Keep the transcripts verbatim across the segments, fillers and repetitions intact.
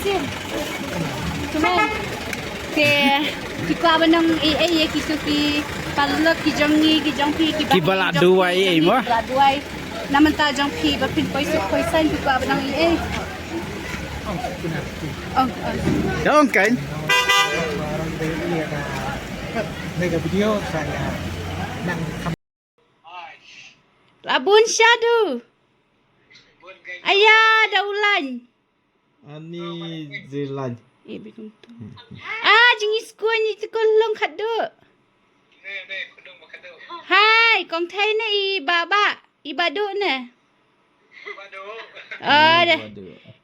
Te ki kwah ban ong ei ei ïa kito ki paralok ki jong ngi ki jong phi ki ba la duwai ei ei mo? Ki ba la duwai na mynta jong phi ba phin poi suk poi saiñ ki kwah ban ong ei ei. Ong ong. Ka ong kan. Mega video saya nang. La bun shadow. Aya da u lain. Ani jilan. Eh, bikum tu. Ah, jingis kuan ni tu kon long khadu. Hai, kong thai na i baba, i badu na. Ah, dah.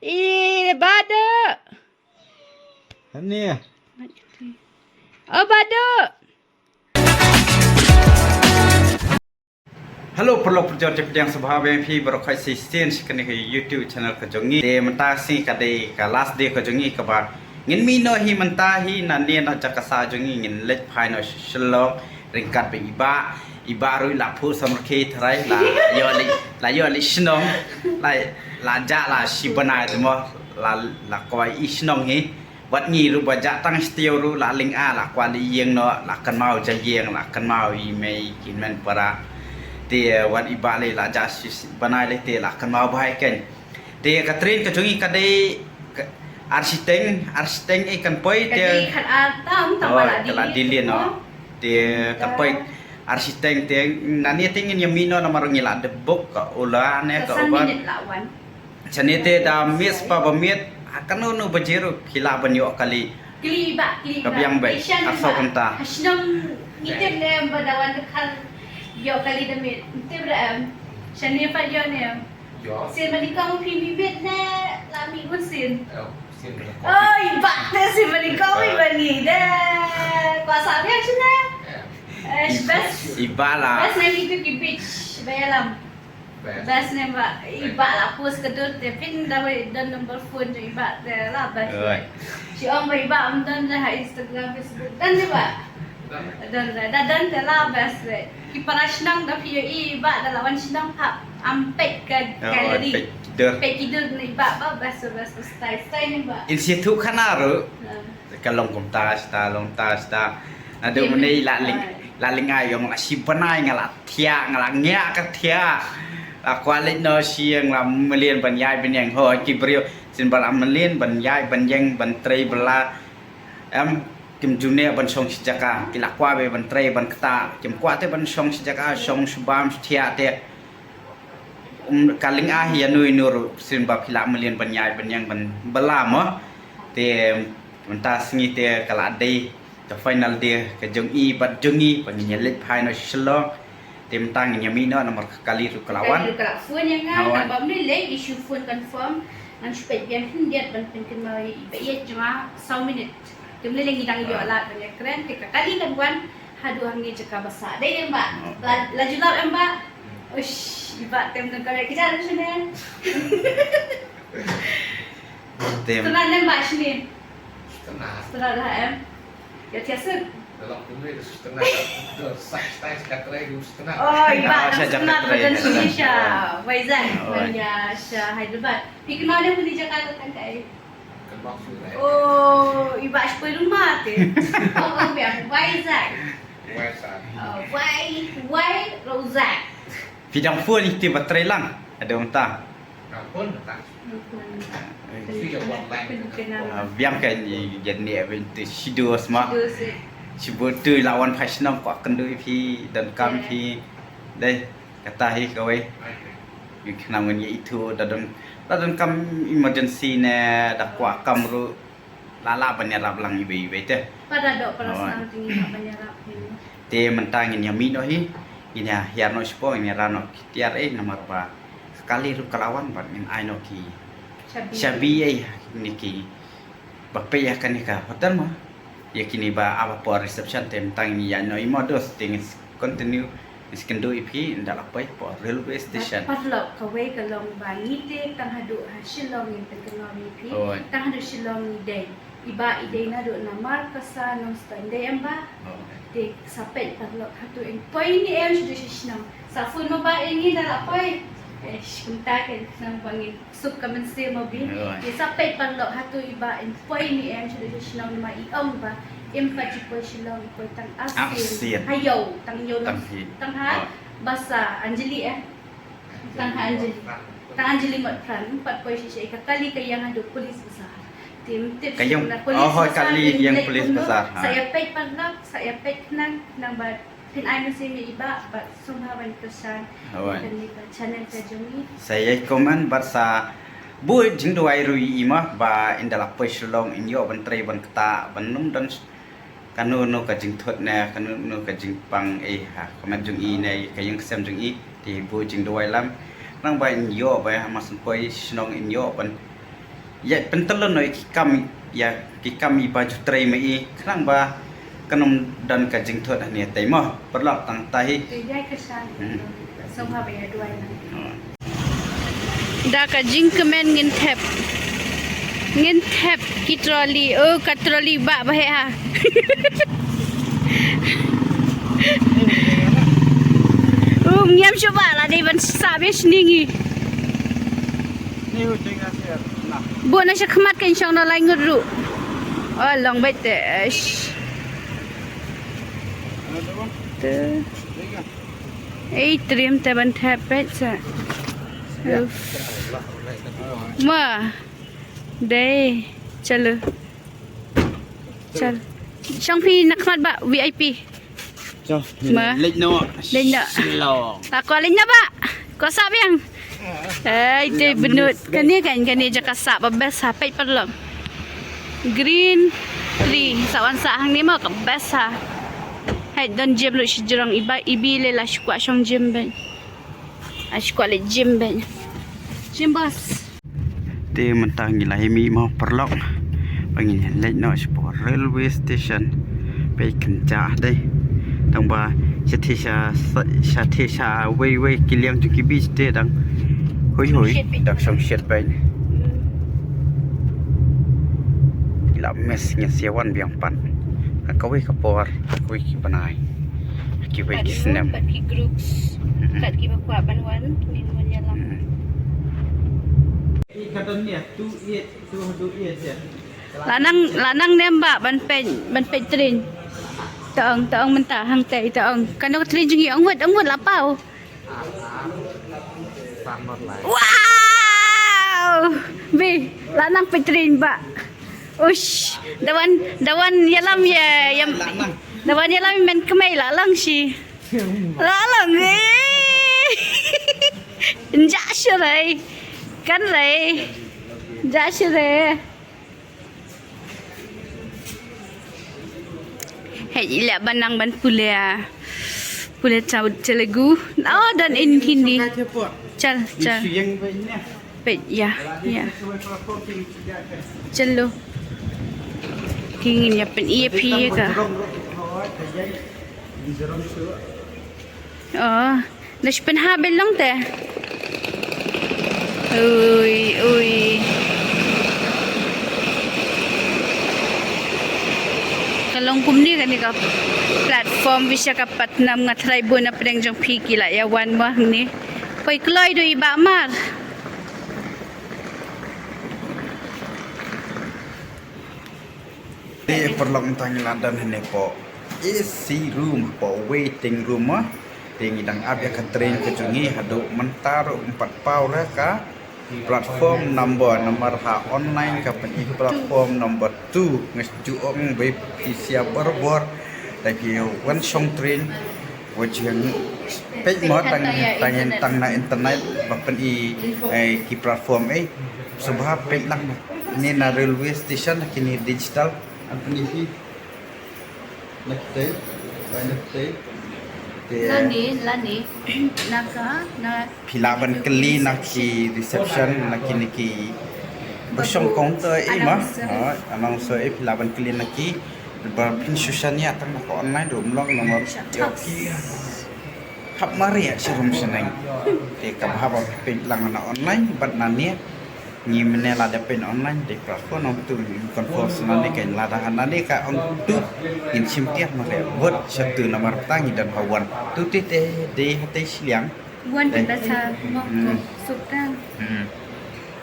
I badu. Ani. Oh, badu. Hello paralok parajor, jingpdiang sngewbha ïa phi baroh khoit shisien sha kane ka YouTube channel ka jong ngi. Te mynta sngi ka dei ka last day ka jong ngi kaba ngin mih noh hi mynta hi na ne na jaka sah jong ngi, ngin leit phai noh sha Shillong ryngkat bad i bah. I bah ruh la phuh samrkhie tharai la ïoh leit, la ïoh leit shnong, la, la jah la shi bnai te mo, la, la kwah i shnong hi. Bad ngi ruh ba jah tang sha taïew ruh la lynga la kwah leit ïeng noh, la kynmaw ja ïeng, la kynmaw i mei ki mei para. Te wat i bah lei la jah shi, shi bnai lei te la kynmaw bha ïa kein. Te ka train ka jong ngi ka dei ka ar shiteng, ar shiteng ei kan poi te. Ka dei khat ar tam tam. Oh, ba la ka la delay delay noh. Te kan poi ar shiteng te na ne te ngin ïa mih noh namar ngi la dep book ka Ola ne ka Uber. San minit la wan. Shane te da miss pa ba miet, ha kano kano baje ruh phi lah ban ïoh kali. Kali bah, kali bah. Ka biang bha, ar saw kynta. Ha shnong ngi tip ne ba da wan dkhar ïoh kali da miet. Tip ra em. Shane pat ïoh ne em. Ïoh. Sien ba nyngkong phi mih miet ne la mih bun sien. Ïoh, sien ba nyngkong. Oh, i bah te sien ba nyngkong i ba ngi de. Kwah sah biang shane. Eh, best. I bah la. Best na ngi tu ki beach ba ïalam. Best. Best ne bah, i bah la post ka dur te phin da wei don number phone jong i bah te la best. Oi. Shi ong ba i bah ym don ha Instagram, Facebook. Don ne bah? Don. Don ne. Da don te la best wei. Ki para shnong da phi ïohi i bah da la wan shnong hap am peit ka gallery. Peit ki dur. Peit ki dur ne i bah ba best, best style, style ne bah. In situ khana ruh. Ka long kumta shata, long ta shata. Naduh mynne la ling, la lynga ïong la shi bnai nga la thiah, nga la ngiah ka thiah. La kwah leit noh shi ïeng, la mlien ban ïaid ban ïeng, ho ki briew sien ba la mlien ban ïaid ban ïeng ban trei bylla. Em, kim ju neh ban shong shi jaka, ki la kwah beit ban trei ban ktah, kim kwah te ban shong shi jaka, shong shi bam shi thiah te. Um, ka lynga hi ïano ïano ruh sien ba phi la mlien ban ïaid ban ïeng ban bylla mo. Te mynta sngi te ka la dei ka final day ka jong i bad jong ngi ba ngin ïa leit phai noh sha Shillong. Te mynta ngin ïa mih noh namar ka kali ruh ka la wan. Kali ruh ka la phone ïa nga, ngan bam lei lei, i shu phone confirm. Ngan shu peit biang khyndiat ban pynkynmaw ïa i ba ïeit jong nga saw minit. Te mynne ngi dang ïoh lad ban ïa kren, te ka kali kan wan haduh hangne jaka ba sah. Dei em bah? La, la ju lap em bah? Uish, i bah tem dang kali kita ruh shane. Tem. Setengah em bah shane? Setengah. Setengah dah em? Ïa thiah suk. Dalam kumne dah setengah, dah sah stai sejak try dulu setengah. Oh, i bah dah setengah, dah shane sha Vizag, ban ïa sha Hyderabad. Phi kynmaw ne phi jaka tang kai? Oh, i bah shu poi Ruma te. Oh, oh, biang Vizag. Vizag. Oh, Vai, Vai Rozak. Phi dang phone ïa te ba trei lang. Ada mynta. Dang phone mynta. Ah, biang ka ni jan ni abin tu shido sma. Shido tu la wan phai shnong kwah kynduh ïa phi donkam phi. Dei kata hi kawei. Ngi khnang ngi ithuh da don, da donkam emergency ne da kwah kam ruh. La lah ban ïarap lang iwei iwei te. Para doh para snam te ngi lah ban ïarap hi. Te mynta ngin ïa mih noh hi. Ngin ïa hiar noh shapoh, ngin ïa rah noh ki tiar ei namar ba ka kali ruh ka la wan bad ngin ai noh ki shabi ei ha kine ki ba peit ha kane ka hotel mo. Ïa kine ba ap hapoh reception te mynta ngin ïa noh i mo, doh te ngin continue. Ngi sa kynduh ïa phi ynda la poi hapoh railway station. Bad paralok, kawei ka long ba ngi te tang haduh ha Shillong ngin pynkynmaw ïa phi. Tang haduh Shillong ngi dei. I bah i dei naduh Namarkasa, Nongstoiñ, dei em bah? Te sa peit paralok hato in poi ne em shuh shuh shnong. Sa phone mo bah ïa ngi ynda la poi. Eh, kumta kan, nang ba ngin suk ka mynsiem mo Bi. Oi. Te sa peit paralok hato i Bah in poi ne em sha shnong, namar i ong ba im pat ju poi Shillong, i poi tang Arsien. Arsien. Ha ïew, tang ïew. Tang hi. Tang ha. Oi. Basa Anjali eh. Tang ha Anjali. Tang Anjali Motphran, im pat poi shisha, ka kali ka ïeng haduh Police Bazar. Te im tip. Ka ïeng, na Police Bazar, oh, kali ka ïeng Police Bazar, ha. Sa ïa peit paralok, sa ïa peit khnang, khnang ba phin ai mynsiem ïa i Bah, bad sngewbha ban kyrshan. Oi. Kane ka channel ka jong i. Sa ïa comment bad sa buh jingduwai ruh ïa i mo, ba ynda la poi Shillong in ïoh ban trei ban ktah, ban ym don kano kano ka jingthut ne kano kano ka jingpang, eh, ha ka met jong i ne ka ïing ka sem jong i. Te buh jingduwai lang, nang ba in ïoh ba ha mas poi shnong in ïoh ban ïa pyntyllun noh ïa ki kam, ïa ki kam i ba ju trei ma i, khnang ba kan ym don ka jingthut hangne te mo, paralok, tang ta hi. Te ïa ka shan. Hmm. Sngewbha ba ïa duwai lang. Hmm. Da ka jingkmen ngin thep. Ngin thep ki trolley. Oh, ka trolley bah ba heh ha. Um, ngiam shuh bah, la dei ban sah beit sha ngi. Buh na sha khmat, kan shong na lai ngut ruh. Oh, long beit te. Eish. Te. Ei, triem te ban thep beit sa. Uff. Ma. Dei. Chalo. Chal. Shong phi na khmat bah, V I P. Chal. Ma. Leit noh. Leit noh. Shillong. Ako leit noh bah. Ko sah biang. Ai, te bynta. Kane kan, kane jaka sah ba best ha, peit paralok. Green tree, sa wan sah hangne mo ka best ha. Hei, don gym ruh shajrong, i Bah, i Bi lei la shu kwah shong gym beit. La shu kwah leit gym beit. Gym boss. Te mynta ngi la ïa mih mo paralok. Ba ngin leit noh shapoh railway station. Peit kynjah dei. Tang ba shatei sha, shatei sha wei wei ki liang jong ki beach te dang hui hui, dang shong shet beit. Ki la miss, ngin sa wan biang pat ha kawei ka por, ha kawei ki bnai, ha kiwei ki snem. Pat ki groups, pat kiba kwah ban wan, ngin wan ïalam. Ka don ne, two eight, two eight, yeah. La nang, la nang ne em bah ban peit, ban peit train. To ong, to ong mynta hangtei, to ong. Kano ka train jong ngi, ong wut, ong wut la paw. Wow! Bi, la nang peit train bah. Ush, da wan, da wan ïalam ïa, ïa, da wan ïalam ïa Mynkmai la lang shi. La lang, eh. Nja shi rei. Kan rei. Nja shi rei. Hei, i lah ban nang ban pule, pule Telugu. Oh, don in Hindi. Chal, chal. Peit, ïa, ïa. Chalo. Ki ngin ïa pyn-i ïa phi ïa ka. Oh. Da shu pynhap beit long te. Ui, ui. Ka long kumne kane ka platform Visakhapatnam, nga tharai bun na pdeng jong phi ki la ïa wan mo hangne. Poi kloi du i bah mar. Te paralok, mynta ngi la don hangne hapoh A C room, hapoh waiting room mo. Te ngi dang ap ïa ka train ka jong ngi haduh mynta ruh ym pat paw re ka platform number, namar ha online ka pyni platform number two. Nga ju ong ba phi sah barabor da phi wan shong train. Wat ju peit mo tang, tang, tang na internet ba pyni, eh, ki platform, eh. Sngewbha peit lang ne na railway station, na kine digital. An pyni phi na kitei, ba na kitei. Te lane, lane na ka, na phi lah ban kylli na ki reception, na kine kiba shong counter, eh, ma. Announcer. Ha, announcer, eh, phi lah ban kylli na ki. Ba phin shu shaniah tang na ka online ruh ym long, namar ïa ki hap mareh sharum shaneng. Te kaba hap ba phi peit lang na online bad na ne. Ngi mynne lada peit online te ka phone ong tu ngin confirm sa na ne, ka lada ha na ne ka ong tu ngin shim tiar mareh. Bad sha tu namar ta ngi don ha wan. Tu te te dei ha tei shiliang. Wan kita sa mo. Hmm. Sultan. Hmm.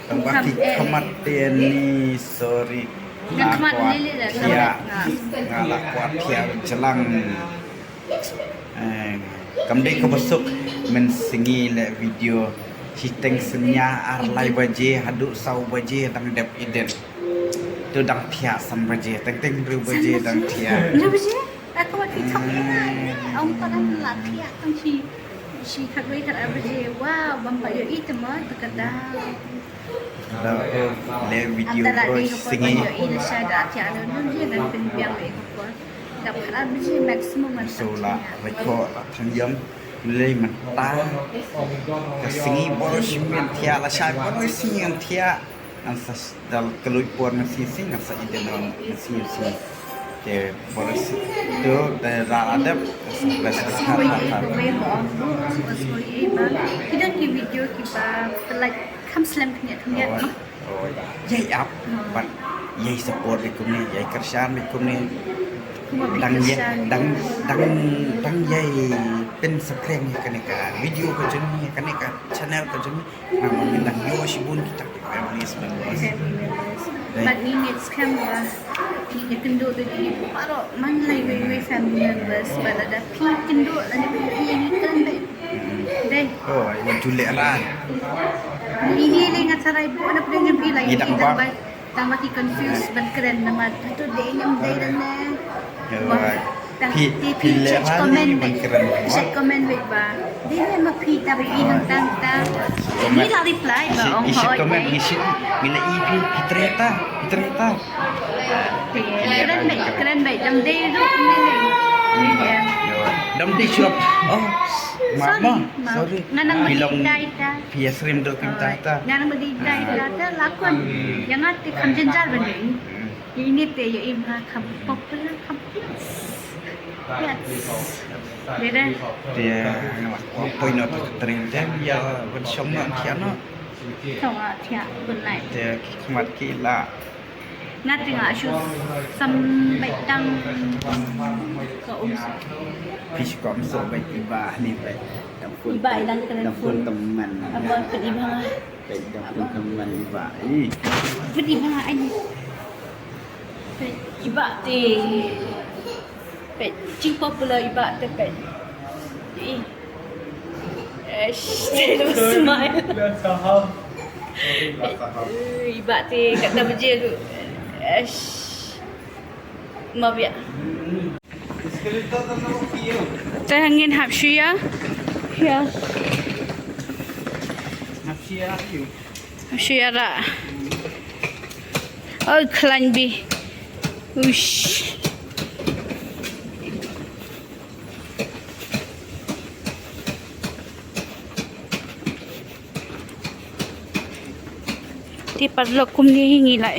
Tang ba ki khmat te ni, sorry. Nga khmat lili la, thiah. Nga la kwah thiah jlang. Eh, kam dei kaba suk, mynsngi leh video. Shiteng synñia ar lai baje haduh saw baje dang dep edit. To dang thiah san baje, teng teng hynriew baje dang thiah. Hynriew baje? Aku wat TikTok ni. Ong padan la thiah tang shi, shi khatwei khatar baje. Wow, bam pat ïohi te mo, te ka da. Da, oh, leh video. Antara broi di ko sngi. Ïohi la sha da thiah la nun je ngan pynbiang leh ko. Dap khatar baje maximum ngan. So la record la thang ïam. Lei mynta ka sngi baroh shi ngan thiah, la shai baroh shi ngan thiah. Ngan sa dal kloi por ngan sngi sngi, ngan sa edit ngan sngi sngi. Te baroh shi to da ra la dep, ngan sa press ha ha ha. Ki don ki video kiba like kham slem khyndiat khyndiat. Oi, oi. Ïai ap, bad ïai support bad kumne, ïai kyrshan bad kumne. Dang ïai, dang, dang, dang ïai pynsaphriang ïa kane ka video ka jong ngi, ïa kane ka channel ka jong ngi. Namar ngi dang ïoh shibun kita ki families members. Bad ngi ngeit skhem ba ngi ïakynduh da ki baroh man la iwei iwei family members, bad lada phi kynduh lane phi ïohi ïa ngi, kren beit. Dei. Oh, ai wan ju leh ran. Ini le nga tharai bun na pdeng jong phi la ini tang ba, tang ba ki confuse ban kren namar tu dei ne ym dei ne. Phi, phi leh ran ban kren. Check comment wei ba. Dei ne ma phi ta ba i hang tang ta. Ni la reply ba ong hoi. Comment ngi shi, ngi la i phi, phi trei ta, phi trei ta. Kren beit, kren beit, dam dei ruh ni. Dam dei shuh. Oh, ma, ma, sorry. Nga nang ba dei dai ta. Phi ïa srim dok kim ta ta. Nga nang ba dei dai ta ta la kon. Ïa nga te kham jynjar ban dei. Ïa ini te ïa im ha kham popular kham famous. Yes. Dei dei. Te nga la poi noh ta ka tren te ïa ban shong noh thiah noh. Shong noh thiah ban lai. Te ki khmat ki la. Nga te nga shu sam beit tang ka um. Phi shu ka um soh beit i Bah ni beit. I Bah i dang kren phone. Tymmen. Abang peit i Bah. Peit dang peit tymmen i Bah. Ih. Peit i Bah ai. Peit i Bah te. Peit jing popular i Bah te peit. Ih. Eish, te lu smile. Peit, eh, i Bah te kat na baje tu. Eish. Mabia. Te ngin hap shu ïa. Ïa. Hap shu ïa ra. Oh, khlaiñ bi. Uish. Te paralok kumne hi ngi la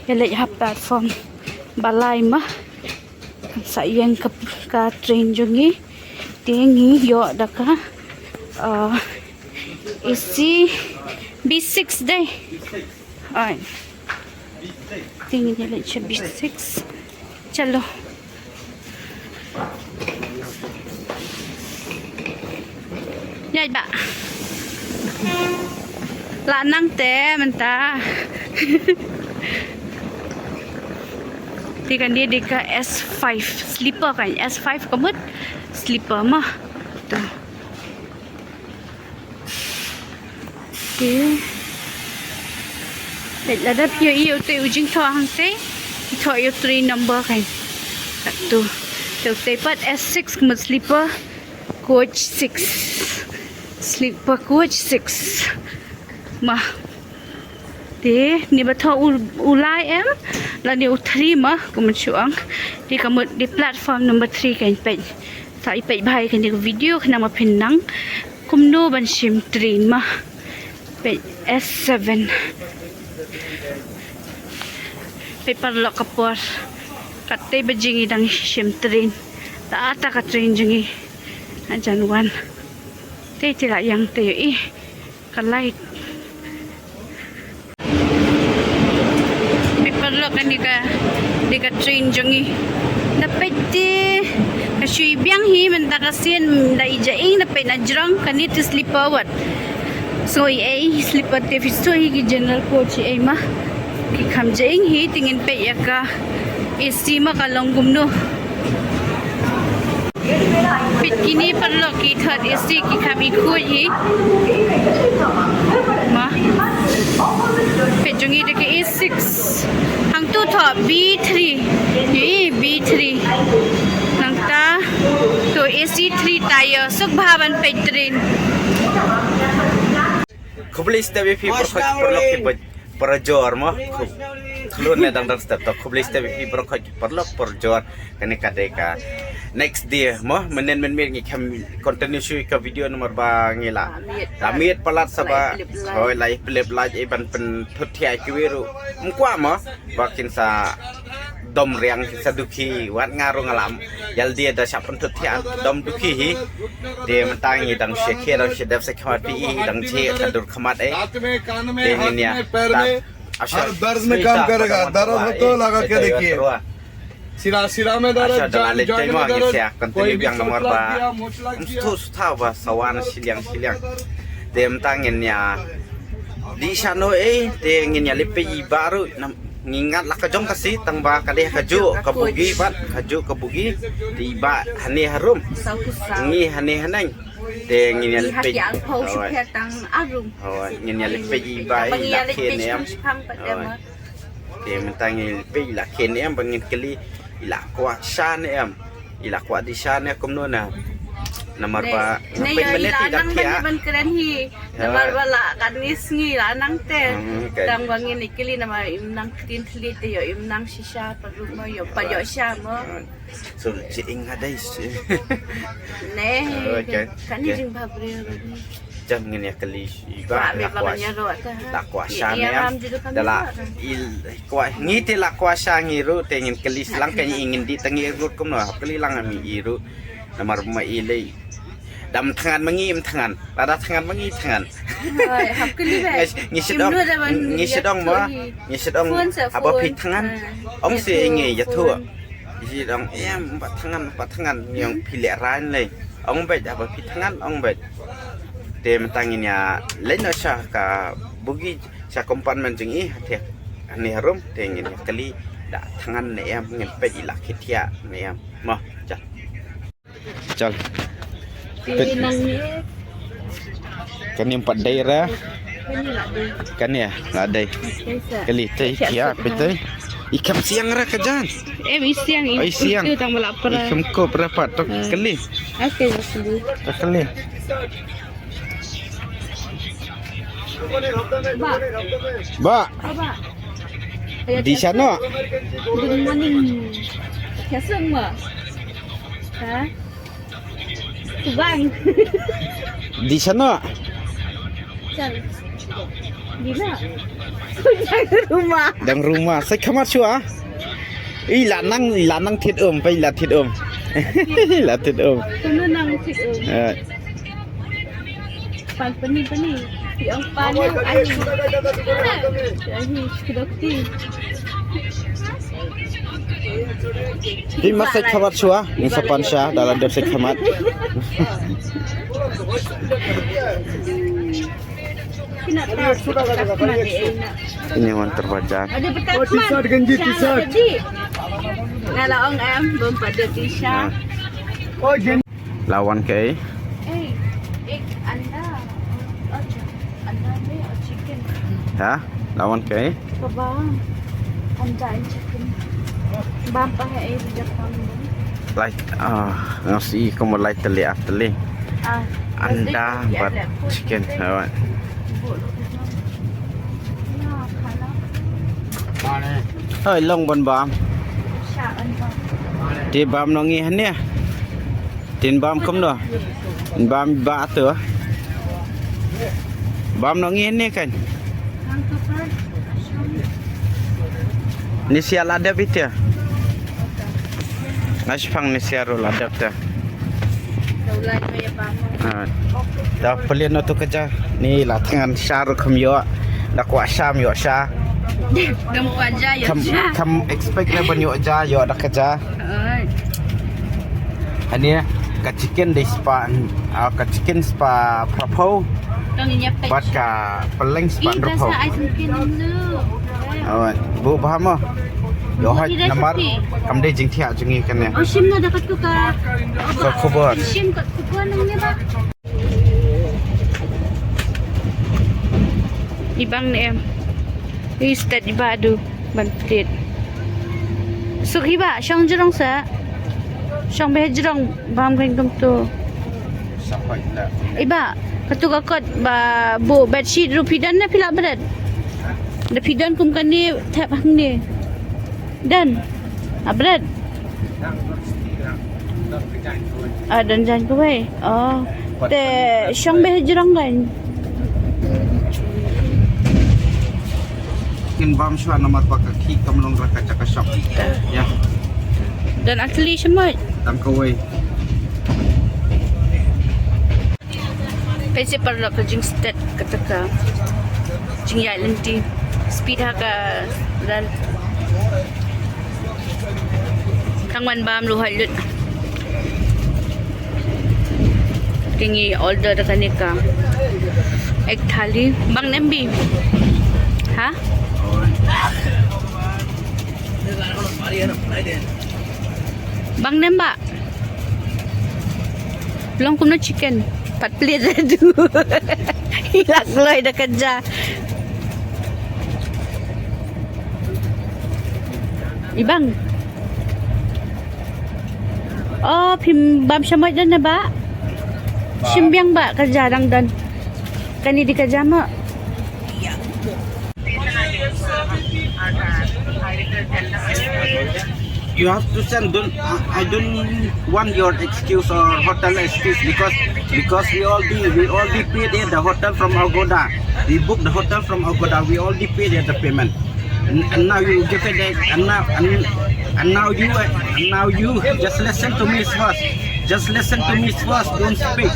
ïaleit ha platform ba lai ma. Kan sa ïeng ka, ka train jong ngi. Te ngi ïoh da ka, uh, A C B six dei. Ai. Te ngi ïaleit sha B six. Chalo. Ïa ba. La nang te mynta. Te kan dei, dei ka S five sleeper kan, S five ka mut sleeper ma. Tu. Te. Peit lada phi ïohi ïa utai u jingthoh hangtei. Thoh ïa u three number kan. Katto. Te utai pat S six ka mut sleeper coach six. Sleeper coach six. Ma. Te ne ba thoh u, u lai em. Lane u three ma. Kumne shu ong. Te ka mut dei platform number three kan peit. Sa ïa peit bha ïa kane ka video khnang ba phin nang kumno ban shim train ma. Peit S seven. Peit paralok ka por. Katei baje ngi dang shim train. Ta ta ka train jong ngi. Hajan wan. Te te la ïeng te ïohi. Ka light. Peit paralok kane ka, dei ka train jong ngi. Da peit te ka shu i biang hi mynta ka sien da i ja ing da peit na jrong kane te slipper wat. So i ei slipper te phi shu hi ki general coach i ei ma. Ki kham ja ing hi te ngin peit ïa ka A C ma ka long kumno. Peit kine paralok ki third A C ki kham i khuid hi. Ma. Peit jong i da ka A six. Hangtu to B three. Hi B three. Nangta to A C three tire. Suk bha ban peit train. Khublei step ïa phi baroh khoit paralok ki ba parajor mo. Khub-, khlun ne dang dang step to khublei step ïa phi baroh khoit paralok parajor. Kane ka dei ka next day mo. Mynnin mynmiet ngi kham continue shuh ïa ka video namar ba ngi la, la miet palat sa ba. Hoi, la ïa pynlip lait ïa ban pynthut thiah ïa kiwei ruh. Ym kwah mo ba kin sa dom riang kin sa dukhi, wat nga ruh nga la ïalade da shah pynthut thiah dom dukhi hi. Te mynta ngi dang shu khie dang shu dep sa khmat phi i dang jhieh ka dur khmat eh. Te ngin ïa ta. Asha, हर दर्द में काम करेगा, दर्द हो तो लगा के देखिए। सिरा, सिरा में दर्द, Asha da la leit joint tei mo में ngi दर्द, sia continue biang namar ba. Ym sngewthuh sngewthuh ba sa wan shiliang shiliang. Te mynta ngin ïa dih shano eh, te ngin ïa leit peit i bah ruh, ngi ngat la ka jong ka seat tang ba ka dei kajuh ka bogie bad kajuh ka bogie. Te i bah hangne harum. Ngi hangne haneng. Te ngin ïa leit peit. Hoi, ngin ïa leit peit i bah i la khie ne em. Hoi. Te mynta ngin ïa leit peit i la khie ne em ba ngin kylli i la kwah sha ne em. I la kwah dih sha ne kumno ne. Namar ba ne ïa i la nang ban kren hi. Namar ba la katne sngi la nang te. Tang ba ngin ïa kylli namar im nang ktien thylliej te ïoh im nang shisha pat ruh mo ïoh pat ïoh sha mo. So, chi ing ha dei. Ne. Kane jingbhabriew. Jan ngin ïa kylli i bah la kwah, la kwah sha ne em. Da la i kwah ngi te la kwah sha ngi ruh te ngin kylli sha lang ka ngi ngin dih tang ngi ruh kumno hap kylli lang mi i ruh. Namar ma i lei. Dam thngan ma ngi im thngan. Lada thngan ma ngi thngan. Hap kylli ba. Ngi sdang, ngi sdang ma. Ngi sdang haba phi thngan. Ong si ngi ïathuh. Ji dong em ba thngan ba thngan ngi ong phi leh rain lei. Ong beit haba phi thngan ong beit. Te mynta ngin ïa leit noh sha ka bogie sha compartment jong i ha thiah. Hangne harum te ngin ïa kylli da thngan ne em ngin peit i la khie thiah ne em. Mo, ja. Chal. Peit. Kane em pat dei ra. Kane la dei. Kylli tei thiah peit tei. I kham siang ra ka jan. Em i siang i. I siang. I kham kop ra pat to kylli. Okay, kylli. To kylli. Ba. Ba. Ba. Dih shano. Good morning. Khasung ma. Ha? Bang. Dih shano. Chal. Dih na. Dang ruma. Dang ruma. Sa khmat shuwa. I la nang, i la nang thied um, pa i la thied um. I la thied um. Kumno nang thied um? Eh. Pan pani pani. Ti ong pan yang ani. Ani kedok ti. Ti mas sa khmat shuwa, ni sa pan sha, dalam dep sa khmat. Ini wan terbaca. Ada betat. Oh, T-shirt, ganji, T-shirt. Nah, lah ong em, belum pada T-shirt. Oh, ganji. Lawan ke? Eh, eh, anda. Oh, anda ni, oh, chicken. Ha? Lawan ke? Kebab. Anda and chicken. Bam pa hai, eh, bijak kami. Lai, ah, nga sngew kum lai tylli ar tylli. Ah, anda bad chicken. Hoi long ban bam. Te bam nong i hane. Tin bam kumno. Bam ba tu. Bam nong i hane kan. Ni sia la dep ite. Nga shipang ni sia ruh la dep te. Da pelian oto ka ja ni la thngan sha ruh kham ïoh. Da kwah sha ym ïoh sha. Kham expect la ban ïoh ja ïoh da ka ja. Hangne ka chicken dei spah, ah, ka chicken spah phraphew. Bad ka pylleng spah hynriewphew. Ai sngewthuh. Oh, buh bha mo. Ïoh hoi namar kam dei jingthiah jong ngi kane. Oh, shim na da katu ka. Ka khubor. Shim ka khubor nangne ba. I bang ne em. I stet i ba du ban tit. Suk hi ba shong jrong sa. Shong beh jrong bam keng tum tu. Sa hoi la. I ba katu ka kot ba bu bedsheet ruh phi don ne phi la bret. Da phi don kum kane thep hangne. Don. A bret. Ah, don jan kawei. Oh. Te shong beh jrong kan. Kin bam shwa namar ba ka khih kam long ra ka jaka shop. Ya. Don atli shmoi. Tang kawei. Pynshai paralok ka jingstet kata ka jingïaid lynti. Speed ha ka dal. Tang wan bam ruh hoi lut. Te ngi order da kane ka egg thali. Bang ne em bi? Ha? Bang ne em ba? Long kumno chicken? Pat plie da du. Hi la kloi da ka ja. I bang. Oh, phim bam shamoit don ne ba? Shim biang ba ka ja dang don. Kane dei ka ja mo. You have to send. Don't, I, I don't want your excuse or hotel excuse because, because we already, we already paid at the hotel from Agoda. We booked the hotel from Agoda. We already paid at the payment. And, and now you give it back. And now, and, and now you, and now you just listen to me first. Just listen to me first. Don't speak.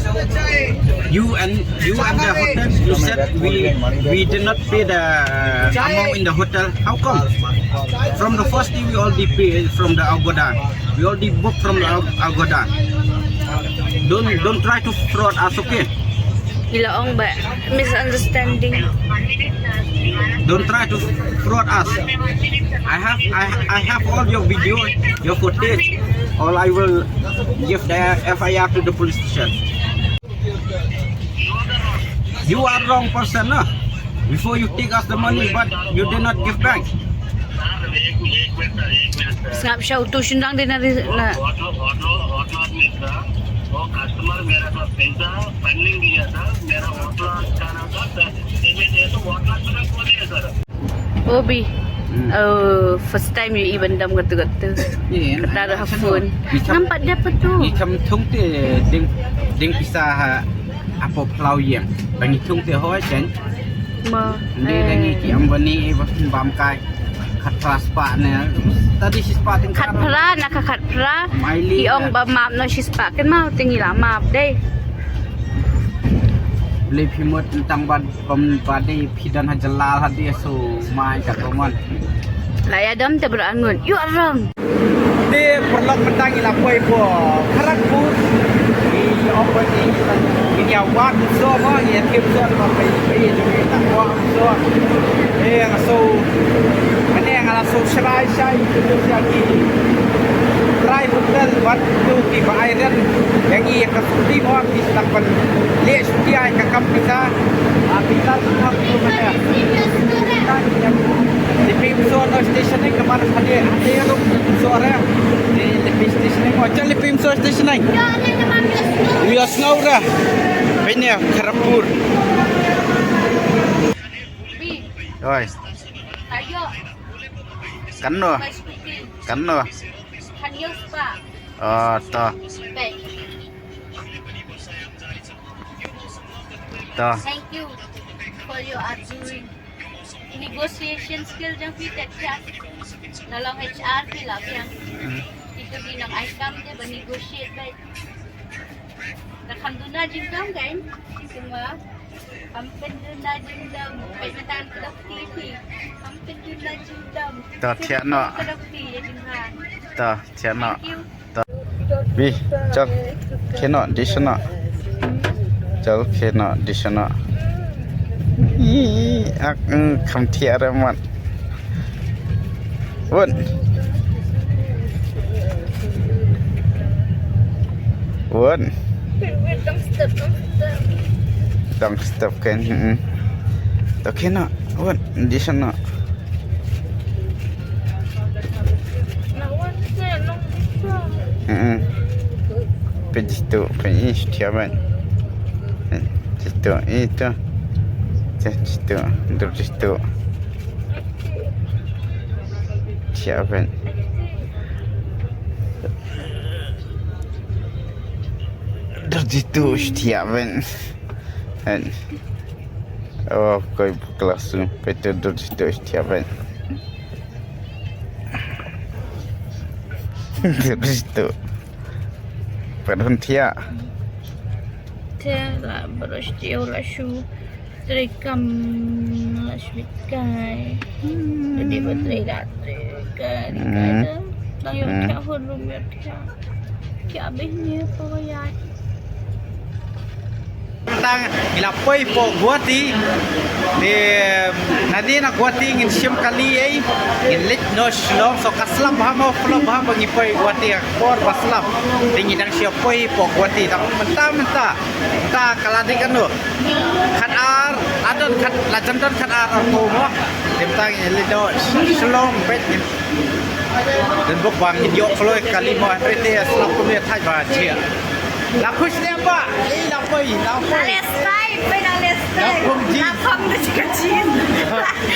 You and You and the hotel, you said we, we did not pay the amount in the hotel. How come? From the first day we already pay from the Agoda. We already book from the Ag-, Agoda. Don't, don't try to fraud us, okay? Ila ong ba misunderstanding. Don't try to fraud us. I have, I, I have all your video, your footage. All I will give the F I R to the police station. You are wrong person, no? Before you take us the money, but you did not give back. Sngap sha utu shindang dei na ri-, na. वो कस्टमर मेरे पास पैसा पेंडिंग दिया था, मेरा होटल जाना था, सर, पेमेंट है तो होटल पूरा खो दिया, सर। O Bi. Hmm. Oh, first time ïohi ban dam katu katu. Kata ruh ha phone. Ngam pat dep katu. Ngi kham thung te ding, ding pisa ha, hapoh phyllaw ïing. Ba ngi thung te hoi chen. Mo. Ngi da ngi ki ambani ba bam kai. Khatphra spah ne. Tadi shispah tyngka. Khatphra na ka khatphra. Ki ong ba map na shispah kan mau te ngi la map dei. Lei phi mut tang ba pam ba dei. Phi don ha jylla ha dei so mai ka to mon. La ïa dam te bra ngut. You are wrong. Te paralok mynta ngi la poi po Kharagpur. Ngi open ngi ngi ïa wad so mo ngi ïa thiem so mo pei pei jong ngi ta ko so. Eh nga so. Kane nga la so shrai shai tu sia ki. Trai hotel wat tu ki ba ai ren. Yang ngi ka sudi mo. Ki sdang ban leh shuti ai ka kam pisa. Ah, pisa sdang tu mane. Lipim so no station ka mar hade hade rum so ra. Lipim station mo chal lipim so station. Wi asngau ra. Bine Kharagpur. Oi. Ayo. Kanno? Kanno? Hanyo spa. Oh, to. Baik. To. Thank you for your arguing. Negotiation skill jong phi tet kat. Na long H R phi la biang. Hmm. Itu di nang ai kam je ba negotiate baik. Na kham duna jingdam kan. Semua. Kham duna jingdam. Baik matan kedok ti phi. Kham duna jingdam. To thiah noh. Kedok ti ya jinghan. To thiah noh. Thank you. To. Bi, chal. Khie noh, dih sha noh. Chal, khie noh, dih sha noh. Ih, ak, mm, kham thiah re mat. Won. Won. Dang step kan. Hmm. To khie noh. Won, dih sha noh. Hmm. Peit tu, peit, ih, thiah ban. Peit tu, ih, tu. Peit tu, dur tu. Thiah ban. Dur tu, thiah ban. Hen. Oh, koi kelas tu. Peit tu, dur tu, thiah ban. Dur tu. Pat hun thiah. Te la brush te la shu. Trei kam la shu kai. Te dei ba trei la trei kai, trei kai. Hmm. Te dang ïoh thiah, hun rum ïoh thiah. Thiah bih ne pa wa ïaid. Tang ngi la poi hapoh Guwahati. Te nadien na Guwahati ngin shim kali ei. Ngin leit noh Shillong, so ka slap bha mo, flop bha ba ngi poi Guwahati ha ka por ba slap. Te ngi dang shu poi hapoh Guwahati tang mynta mynta. Mynta ka la dei katno? Khat ar, la don khat, la jan don khat ar arphew mo. Te mynta ngin leit noh Shillong beit ngin. Don bok ba ngin ïoh kloi kali mo, hynrei te slap kumne thait ba jia. La khush ne ba? Ei, la poi, la poi. Leh style, poi na leh style. La phong jeans. La phong da jaka jeans.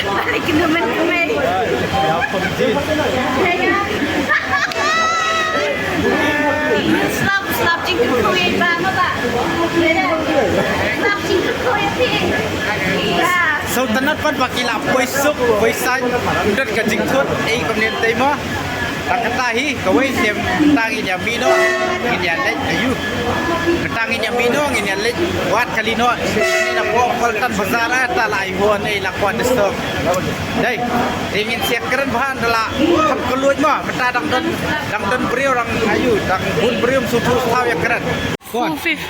Balik kena main kemai. La phong jeans. Slap, slap jingkyrkhu ïa i Bah, ma Bah. Slap jingkyrkhu ïa phi. Bah. Sngewtynnat pat ba ki la poi suk, poi saiñ, ym don ka jingthut, ei kumne te mo. Tang kata hi, kawei snem, mynta ngin ïa mih noh, ngin ïa leit, ayu. Mynta ngin ïa mih noh, ngin ïa leit wad kali noh. Ni na pok Paltan Bazar, ah, ta la ai hon, ei la kwah distop. Dei, te ngin siat kren bha, da la kham kylluid mo, mynta dang don, dang don briew, dang ayu, dang bun briew, sngewthuh sngewthaw ïa kren. Four fifty.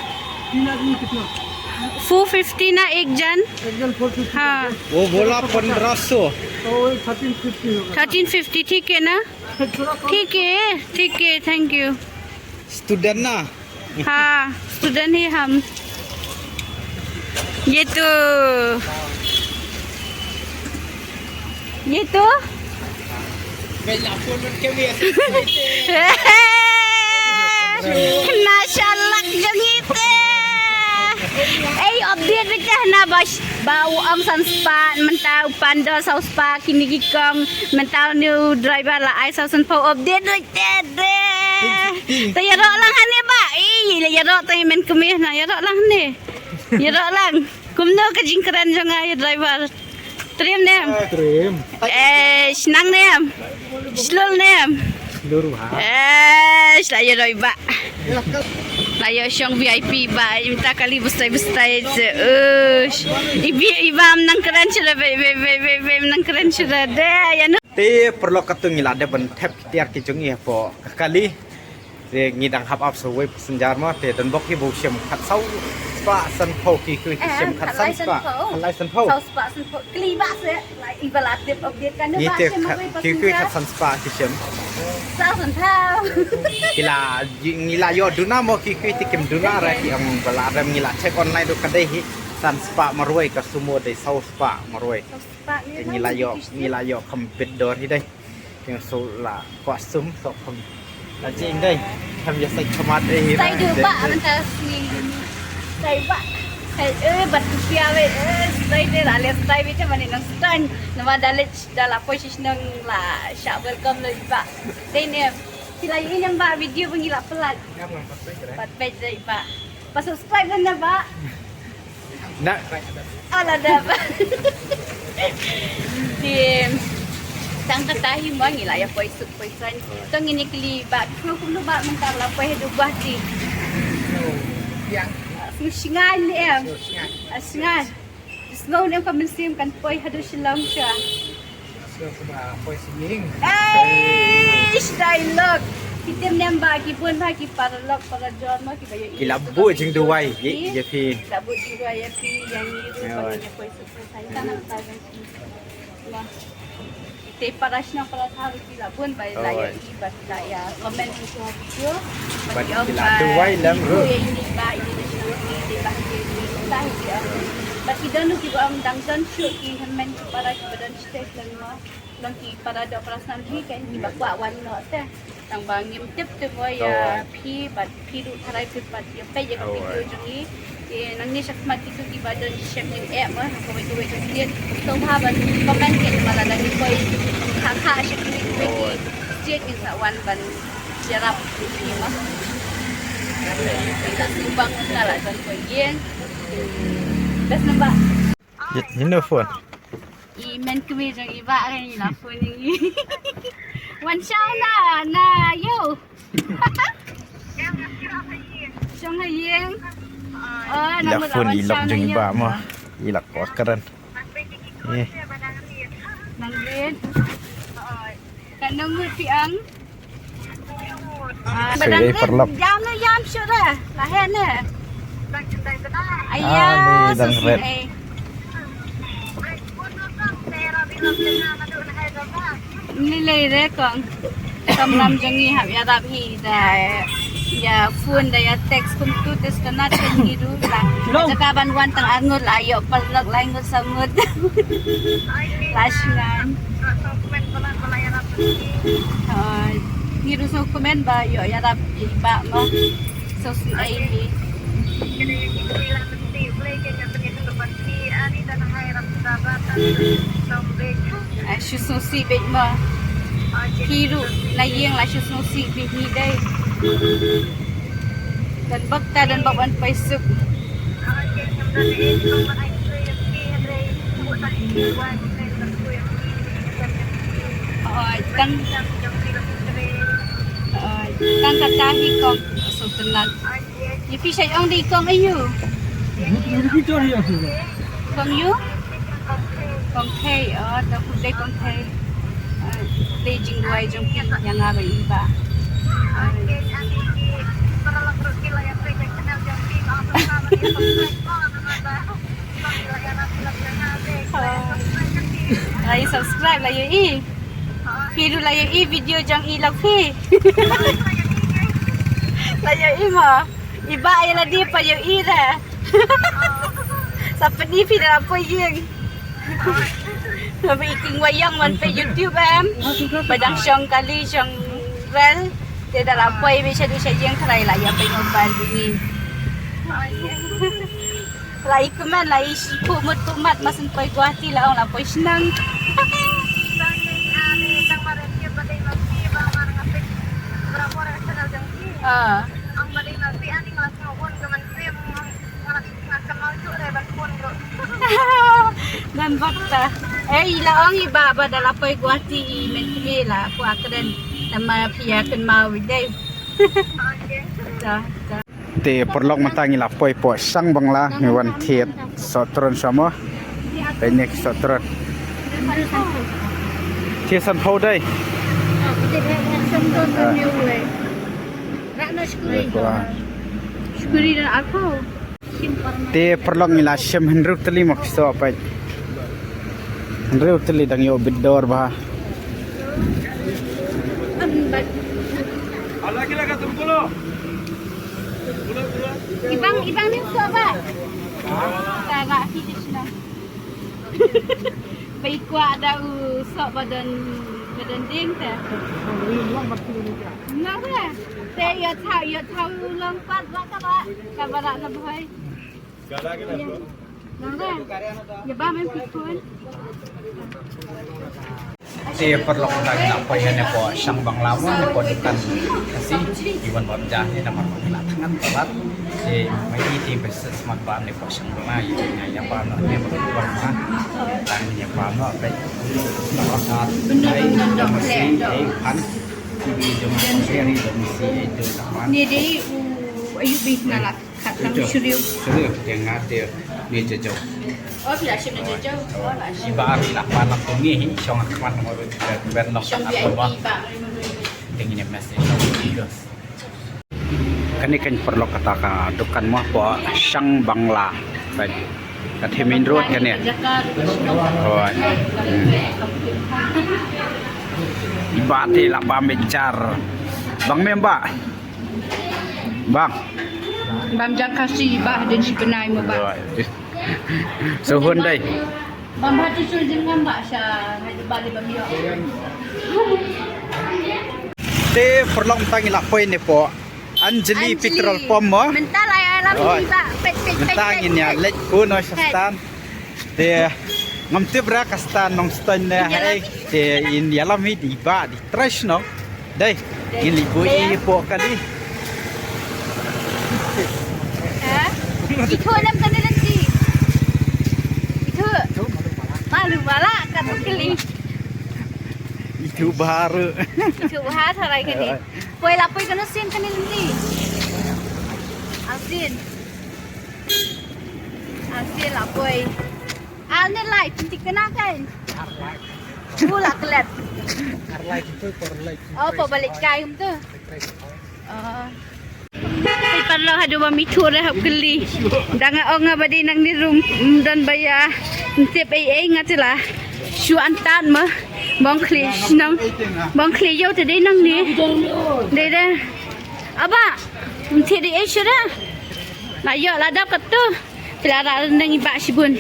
Four fifty na ek jan? एक जन फोर फिफ्टी। हाँ। वो बोला पन्द्रह सौ। तो वही थर्टीन फिफ्टी होगा। थर्टीन फिफ्टी, ठीक है ना? थोड़ा कम। ठीक है, ठीक है, thank you। Student ना? हाँ, student ही हम। ये तो, ये तो। Mashallah, jong ite. Ei, update beit te na bas. Ba u ong san spah, mynta u Panda saw spah, kine ki kong, mynta u new driver la ai saw san phew, update beit te de. Te ïaroh lang hangne Bah. Ei, la ïaroh te men kmie na, ïaroh lang hangne. Ïaroh lang. Kumno ka jingkren jong nga ïa driver? Triem ne em? Triem. Eh, shnang ne em? Shlur ne em? Shlur bha. Eh, shlur ïa driver. La ïa shong V I P Bah, mynta kali bestai bestai se. Ush. Ibi iba mynta kren shuh be be be be be mynta kren shuh de ïa no. Te paralok katto ngi la dep ban thep ki tiar ki jong ngi hapoh ka kali. Te ngi dang hap ap sa wei passenger mo, te don bok hi ba u shim khat saw spah san phew, ki kwah ki shim khat san spah. Khat lai san phew. Saw spah san phew. Kli ba se, lai i ba la tip update kan ba shim wei passenger. Ki kwah khat san spah ki shim. Saw san phew. Ki la, ngi la ïoh duna mo, ki kwah te kim duna re, ki ong ba la rem, ngi la check online ruh ka dei hi san spah marwei, ka sumo dei saw spah marwei. Saw spah. Te ngi la ïoh, ngi la ïoh kham bit dor hi dei. Ki ong shu la kwah sum, shu kham. La jing dei. Kham ïa sai khmat dei hi. Sai du ba mynta sngi. Sai ba. Sai, eh, bat tu pia wei. Eh, sai dei la leh sai wei te mane nang stan. Namar da leh da la poi shisha nang la sha welcome leh ba. Dei ne. Ki la ïa ïeng ba video ba ngi la pynlait. Pat peit dei ba. Pat subscribe na ba. Na. Ala da ba. Te tang kata hi mo ngi la ïa poi suk poi saiñ. To ngin ïa kylli ba kumno kumno ba mynta la poi haduh Guwahati. Sngewsih ne em? Sngewsih. Sngew ne em ka mynsiem kan poi haduh Shillong sha. Eish, dialogue. Ki tim nem ba ki bun ba ki paralok parajor mo ki ba ïa ki la buh jingduwai ïa phi. Ki la buh jingduwai ïa phi ïa ngi ruh ba ngi ïa poi surprise ïa ka na ka jong ki. Te para shnong para thaw ki la bun ba la ïa i ba la ïa comment ha ka video. Ba ki la duwai lang ruh ïa ini ba ini shnong ni te ba ki ba ki ong ba ki don ki ba ong dang don shuh ki hynmen ki para ki ba don stage lang mo. Long ki para doh para snam hi kan ki ba kwah wan noh te. Tang ba ngim tip te mo ïa phi bad phi ruh tharai phi pat ïa peit ïa ka video jong ngi. Te nangne shakhmat kito kiba don shem ïa eh mo ha kawei kawei ka state. To bha ban comment ke ma lada ngi poi kha kha sha kawei kawei ki state ngin sa wan ban ïarap ïa phi mo. Ka sumbang na la don poi ïing. Best number. Ino phone. I men kmie jong i bah kan i la phone ïa ngi. Wan shaw na na ïew. Shong ha ïing. Oh, i la phone i lok jong i bah mo. I la kwah kren. Eh. Nang rit. Kan nang rit phi ang. Ah, sorry, paralok. Jam ne jam shuh dah. Lahen ne. Aya, ah, ni dang ret. Ni lei re kong. Kam ram jong ngi hap ïarap hi da ïa phone da ïa text kumtu te sngewtynnat kan ngi ruh la. Jaka ban wan tang arngut la ïoh paralok lai ngut saw ngut. La shngain. Ngi ruh sngewkmen ba ïoh ïarap ïa i bah mo. Sngewsih ïa i. Ah, shu sngewsih beit mo. Phi ruh na ïing la shu sngewsih beit hi dei. Don bok ta don bok ban poi suk. Oi, tang. Oi, tang kata hi kong sngewtynnat. Ïa phi shait ong dei kong aiu? Kong aiu? Kong Thei, oh, to khublei kong Thei. Ah, khublei jingduwai jong phi ïa nga bad i bah. Ah. La ïa subscribe la ïohi. Phi ruh la ïohi video jong i lok phi. La ïohi mo. I bah ïa lade pat ïohi re. Sa pyni phi da la poi ïing. Ba i king wa ïong wan peit YouTube em. Ba dang shong kali shong rel. Te da la poi beit sha dei sha ïing tharai la ïa peit mobile beit ngi. La i kmen la i shi pumut pumat ma syn poi Guwahati la ong la poi shnong. Ah. Don bok ta. Eh, i la ong i bah ba da la poi Guwahati i men kmie la kwah kren. Namar phi ïa kynmaw ïa i dei. Ta, ta. Te paralok mynta ngi la poi hapoh Shangbangla ngi wan thied soh tron sha mo. Te ngi soh tron. Thied sanphew dei. Te paralok ngi la shem hynriew tylli mo ki soh peit. Hynriew tylli dang ïoh bit dor bha. Ibang, ibang ni soh ba. Ka ga ki di sna. Bai kwah da u soh ba don, ba don ding te. Nga te. Te ïa thaw, ïa thaw long pat ba ka ba. Ka ba da na bhai. Te paralok, ngi la poi hangne hapoh Shangbangla mo, hapoh dukan Khasi. Ngi wan bam ja hangne namar ngi la thngan palat. Te ma ngi te ba smat bam hangne hapoh Shangbangla, ïa ïa bam noh hangne ba bam ma. Tang ïa bam noh ba ba sa ai da masi ai pan. Ni dei u ayu bih na la. Khat lang shriew. Shriew, te nga te ne jajaw. Oh, phi la shim ne jajaw. Oh, la shim. Iba ar la pan la pung ngi hi, shong khmat mo ben long. Shong khat bi ba. Iba. Kane kan paralok kata ka dukan mo, hapoh Shang Bangla. Kan. Kat hi main road kane. Oh. Hmm. I Bah te la bam bichar. Bang mem Bah. Bang. Bam jaka shi Bah, dei shi bnai mo Bah. Oh. So hun dei. Bam hatu sul jingam Bah sha, hai Bah le bam yo. Te paralok mynta ngi la poi ne hapoh Anjali Anjali. Petrol pump mo. Mynta la ïalam. Oh. Ni Bah. Pet, pet, pet, mynta pet, ngin ïa pet. Leit khuno sha stand. Te ngam tip re ka stand Nongstoiñ ne ha ei. Te in ïalam hi dei Bah, dei trai shnong. Dei. Dei. Ngin leit buh i hapoh kali. Ha? Itu alam kane lagi. Itu. Malu mala katu kali. Itu baru. Itu bahasa lagi ni. Poi la poi kano sien kane lynti. Asin. Asin la poi. Al ne lai pyntik kena kan. Ar lai. Bu la klet. Ar lai tu por lai. Oh, poi balik kai hum tu. Oh. Pynpar lo haduh ba mithu re hap keli. Dang ong ba dei nang ni rum, mm, don ba ïa. Ntip ei ei nga tela. Shu antan ma. Bong kli shnong. Bong kli yo te dei nang ni. Dei dei. Aba, mthi dei ei shira. La yo la dap kat tu. Phi la rah ryndang i Bah shibun.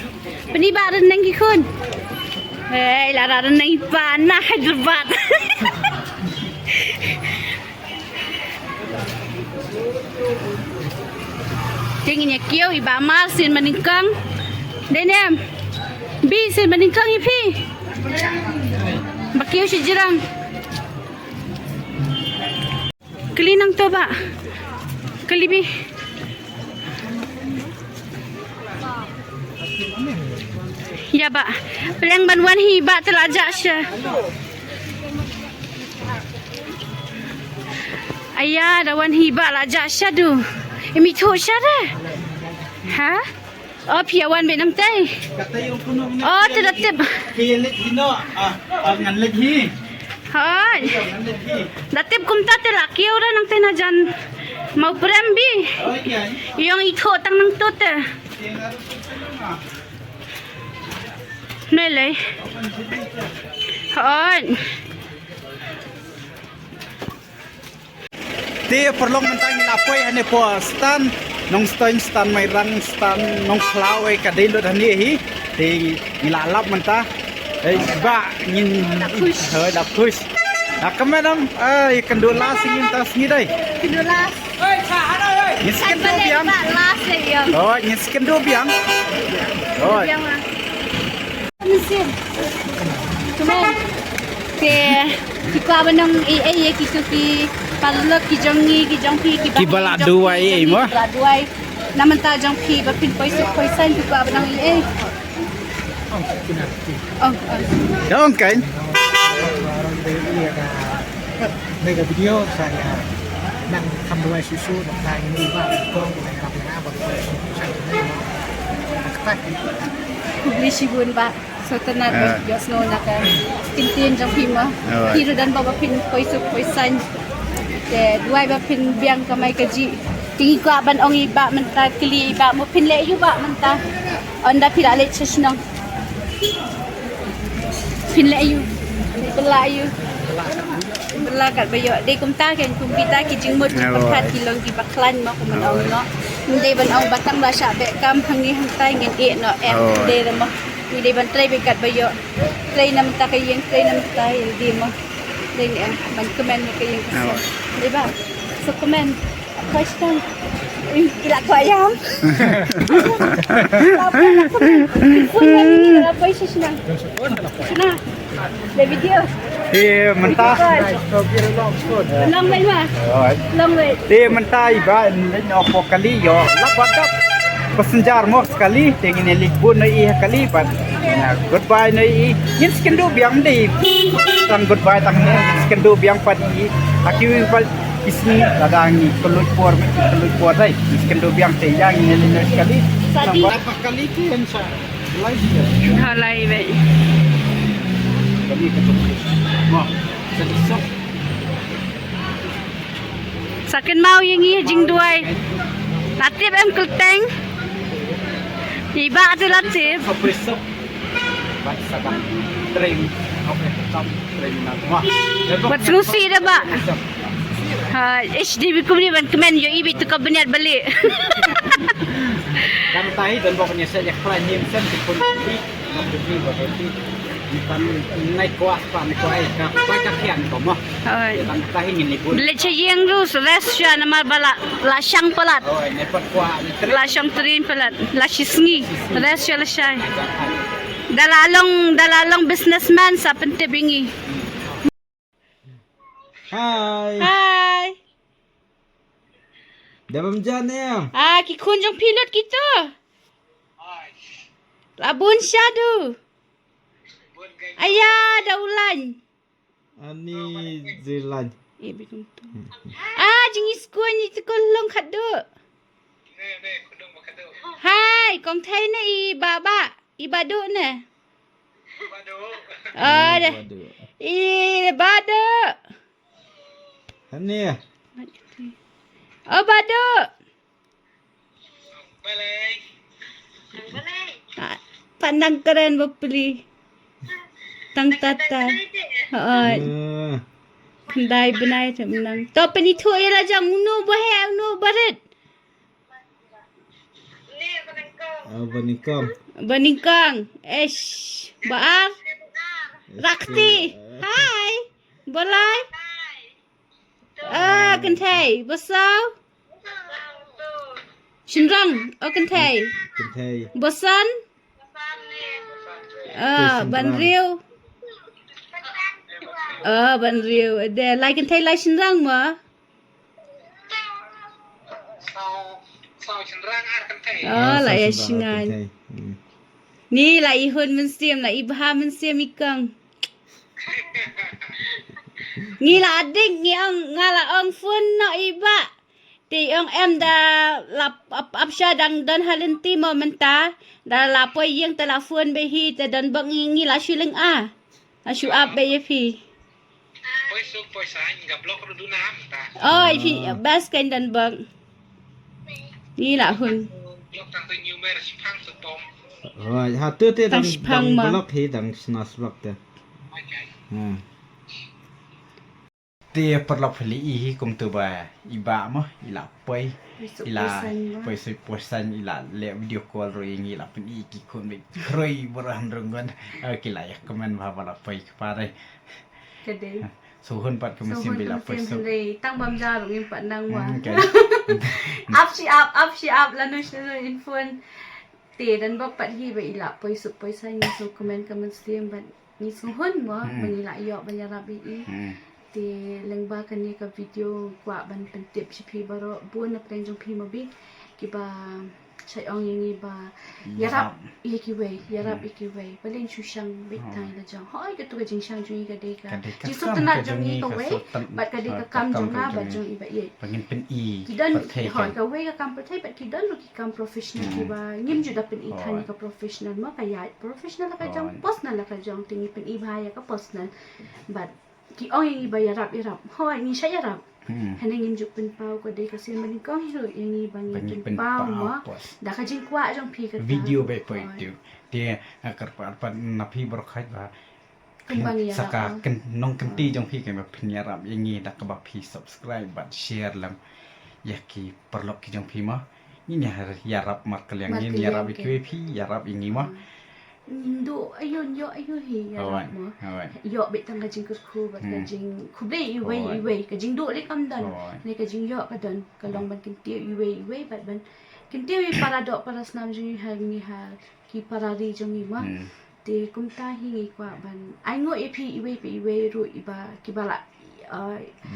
Pyni Bah ryndang ki khun. Hei, la rah ryndang i Bah na Hyderabad. Te ngin ïa kiew i Bah Mar sien ba nyngkong. Dei ne em. Bi sien ba nyngkong i phi. Ba kiew shi jrang. Kylli nangto Bah. Kylli bi. Ïa Bah. Pleng ban wan hi Bah te la jah sha. Aya, da wan hi Bah la jah sha du. Imi thuh sha re. Ha? O, phi ïa wan beit nangtai. Kata ïa u kynnoh. O, te da tip. Phi ïa leit hi noh. Ah, ah, ngan leit hi. Hooid. Ngan leit hi. Da tip kumta te la kiew re nangtai na jan Mawprem bi. Hooid, ïa. Ïong i thoh tang nangto te. Ïa, nga ruh thoh tang, ah. Nai lei. Hooid. Te paralok mynta ngi la poi hangne hapoh stand Nongstoiñ, stand Mairang, stand Nongkhlaw, eh, ka dei lut hangne hi. Te ngi la lap mynta. Eh, ba ngin. La khush. Hooid, la khush. La kmen em, eh, kynduh la sngi mynta sngi dei. Kynduh la. Ngin sa kynduh biang. Ba la se ïa. Hooid, ngin sa kynduh biang. Hooid. Biang la. Te ki kwah ban ong ei ei ïa kito ki paralok ki jong ngi ki jong phi kiba la duwai ei ei mo? Ki ba la duwai. Na mynta jong phi ba phin poi suk poi saiñ ki kwah ban ong ei ei. Ong, ong. Dong kan. Mega video sa ïa nang kham duwai shuh shuh nang ta ngi ba kong nang kham na ba poi suk poi saiñ. Khublei shibun Bah. Sngewtynnat ba ïohsngew na ka ktien jong phi mo. Phi ruh don ba phin poi suk poi saiñ. Te duwai ba phin biang kamai kajih. Te ngi kwah ban ong i Bah mynta, kylli i Bah mo, phin leh aïu Bah mynta. Ynda phi la leit sha shnong. Phin leh aïu. Phin leh aïu. Pynlong katba ïoh. Dei kumta kein kum kita ki jingmut ki pyrkhat ki long kiba khlaiñ mo kum ban ong noh. Ym dei ban ong ba tang ba shah beh kam hangne hangtai ngin ïeh noh em. Ym dei re mo. Ngi dei ban trei beit katba ïoh. Trei na mynta ka ïing, trei na mynta ïing dei mo. Dei ne em ban kmen na ka ïing ka sem. Dei ba. So kmen. Question. Ih, ki la kwah ïam. Phone ngan ngi la poi sha shna. Shna. Le video. Te mynta. Long way ma. Long way. Te mynta i Bah in leit noh hapoh kali ïoh. Lap bad dap. Passenger mo kali te ngin leit bun noh i ha kali bad. Goodbye noh i. Ngin sa kynduh biang dei. Tang goodbye tang ne. Ngin sa kynduh biang pat i. Ha ki wing pat. Isni lada ngi kylluid por, ngi kylluid por dei. Ngi kynduh biang te ïa ngi ne lyngngoh sekali. Sadi. Nambar kali ki en sa. Lai sha. Ha lai beit. Kali ka tu. Mo. Sadi sop. Ta kynmaw ïa ngi ha jingduwai. La tip em kyrteng? I Bah te la tip. Sa poi suk. Bad sa ban train. Okay, stop train na. Wah. Bad sngewsih da Bah. Ha, H D B kumne ban kmen ïohi beit tu ka bniat bali. Kan tahi don bok nya sa yak pra nyim sen ti pun ti. Kan nai kwah pa ni kwah ai ka pa ka khian ko mo. Oi. Kan tahi ngin ni pun. Leit sha ïing ruh, rest sha namar ba la, la shang palat. Oi, ne pat kwah ni tri. La shang trin palat, la shi sngi. Rest sha lashai. Da la long, da la long businessman sa pyntip ïa ngi. Hai. Hai. Da bam jan em. Ah, ki khun jong phi lut kito. La bun shadu. Aya, da u lain. Ani jilain. Eh, bikum tu. Ah, jingis kuan ni tu kon long khadu. Hai, kong thai ne i baba. I Badu ne? Oh, deh. Badu. I Badu. Hani. Oh, Badu. Ah, pandang keren bapli. Tang tata. Oi. Hmm. Khyndai bnai te mynang. To pynithuh ïa la jong uno ba heh, uno ba rit. Oh, ba nyngkong. Ba nyngkong. Eish. Ba ar. Rakti. Hai. Ba lai. Ah, kynthei. Ba saw. Shynrang. Oh, kynthei. Kynthei. Ba san. Ah, ba hynriew. Ah, ba hynriew. Dei lai kynthei lai shynrang mo. Oh, la ïa shngain. Hmm. Ni la i hun mynsiem, la i bha mynsiem i kong. Ngi la dik, ngi ong, nga la ong phone noh i Bah. Te ong em da la ap, ap, ap sha dang don ha lynti mo mynta. Da la poi ïing te la phone beit hi te don bok ngi, ngi la shu lynga. La shu ap beit ïa phi. Poi suk poi saiñ nga block ruh duna mynta. Oi phi bas kan don bok. Ni la hun. Block tang tu number shipang suk pom. Oi ha tu te dang shipang dang ma. Block hi dang snas block te. Okay. Hmm. Te paralok phi la i hi kumta ba i Bah mo i la poi, i la poi suk poi saiñ, i la leh video call ruh ïa ngi, la pyni ki khun beit khroi bha hynrei ngan ki la ïa kmen bha ba la poi kpa re. Ka dei. So hun pat ka mynsiem ba la poi suk. Tang bam ja ruh ngim pat nang wa. Ap shi ap, ap shi ap, lano shi lano in phone. Te don bok pat hi ba i la poi suk poi saiñ, ngi sngewkmen ka mynsiem bad ngi sngew hun mo ba ngi la ïoh ban ïarap ïa i. Te lyngba kane ka video kwah ban pyntip sha phi baroh bun na pdeng jong phi mo bit kiba shait ong ïa ngi ba ïarap ïa kiwei, ïarap ïa kiwei. Balei shu shang beit tang ïa la jong. Hooid katu ka jingshang jong ngi ka dei ka jingsngewtynnat jong ngi kawei bad ka dei ka kam jong nga bad jong i ba ïeit. Ba ngin pyni. Ki don, hooid, kawei ka kam pyrthei bad ki don ruh ki kam professional kiba ngim ju da pyni than ïa ka professional mo, ka ïaid professional la ka jong, personal la ka jong, te ngi pyni bha ïa ka personal. Bad ki ong ïa ngi ba ïarap ïarap. Hooid ngi shait ïarap. Hynrei ngim ju pynpaw, ka dei ka sien ba nyngkong hi ruh ïa ngi ba ngi pynpaw mo. Da ka jingkwah jong phi kata. Video ba poi tu. Te kyrpad pat na phi baroh khait ba kumba ngi ïarap. Sa ka nongkynti jong phi kaba phin ïarap ïa ngi da kaba phi subscribe bad share lem ïa ki paralok ki jong phi mo. Ngin ïa ïarap markylliang, ngin ïarap ïa kiwei, phi ïarap ïa ngi mo. Ndu ayu nyo ayu hi ïarap mo. Ïoh beit tang ka jingkyrkhu bad ka jingkhublei iwei iwei, ka jingduh lei kam don. Ne ka jingïoh ka don, ka long ban kyntiew iwei iwei bad ban kyntiew ïa para doh para snam jong ngi ha ngi ha ki para ri jong ngi mo. Te kumta hi ngi kwah ban ai nguh ïa phi iwei pa iwei ruh iba kiba la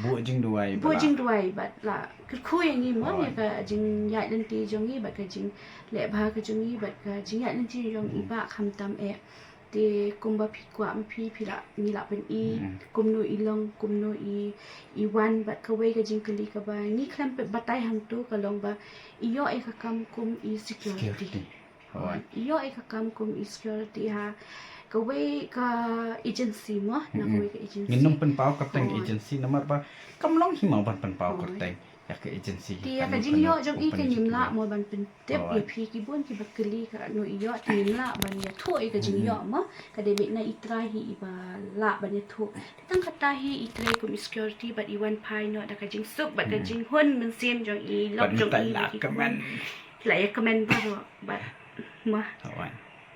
buh jingduwai, buh jingduwai bad la kyrkhu ïa ngi mo ïa ka jingïaid lynti jong ngi bad ka jingleh bha ka jong ngi bad ka jingïaid lynti jong i Bah khamtam eh. Te kumba phi kwah ma phi, phi la, ngi la pyni kumno i long, kumno i, i wan bad kawei ka jingkylli kaba ngi khlem pep batai hangto ka long ba i ïoh ïa ka kam kum i security. Hooid. Ïoh ïa ka kam kum i security ha kawei ka agency mo, na kawei ka agency. Ngin ym pynpaw kyrteng agency namar ba kam long hi mo ban pynpaw kyrteng. Te ïa ka jingïoh jong i ka ngim lah mo ban pyntip ïa phi ki bun kiba kylli katno i ïoh, te ngim lah ban ïathuh ïa ka jingïoh mo. Ka dei beit na i trai hi iba lah ban ïathuh. Te tang kata hi i trei kum i security bad i wan phai noh da ka jingsuk bad ka jinghun mynsiem jong i lok jong i. Ki la ïa comment baroh bad ma.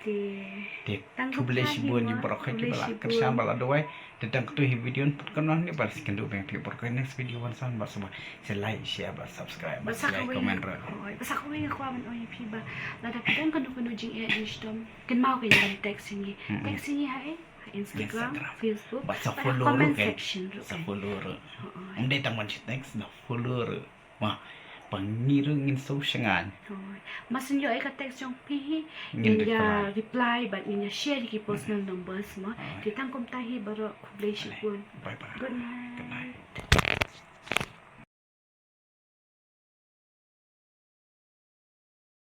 Te tang khublei shibun ïa baroh kiba la kyrshan ba la duwai. Te tang katu hi video put kan wan ni ba skin du beng phi baroh next video wan san ba saba se like, share, ba subscribe, ba like, comment. Ba sa kawei nga kwah ban ong ïa phi ba lada phi don kano kano jingeh jingshitom, kynmaw ka ïa ban text ïa ngi. Text ïa ngi ha Instagram, Facebook, ba sa follow ruh, comment section ruh. Sa follow ruh. Ym dei tang ban shi text, na follow ruh. Ma, ba ngi ruh ngin sngewsynei. Ma sngewsynei ka text jong phi hi ngin ïa reply bad ngin ïa share ki personal numbers ma. Te tang kumta hi baroh khublei shibun. Bye bye. Good night.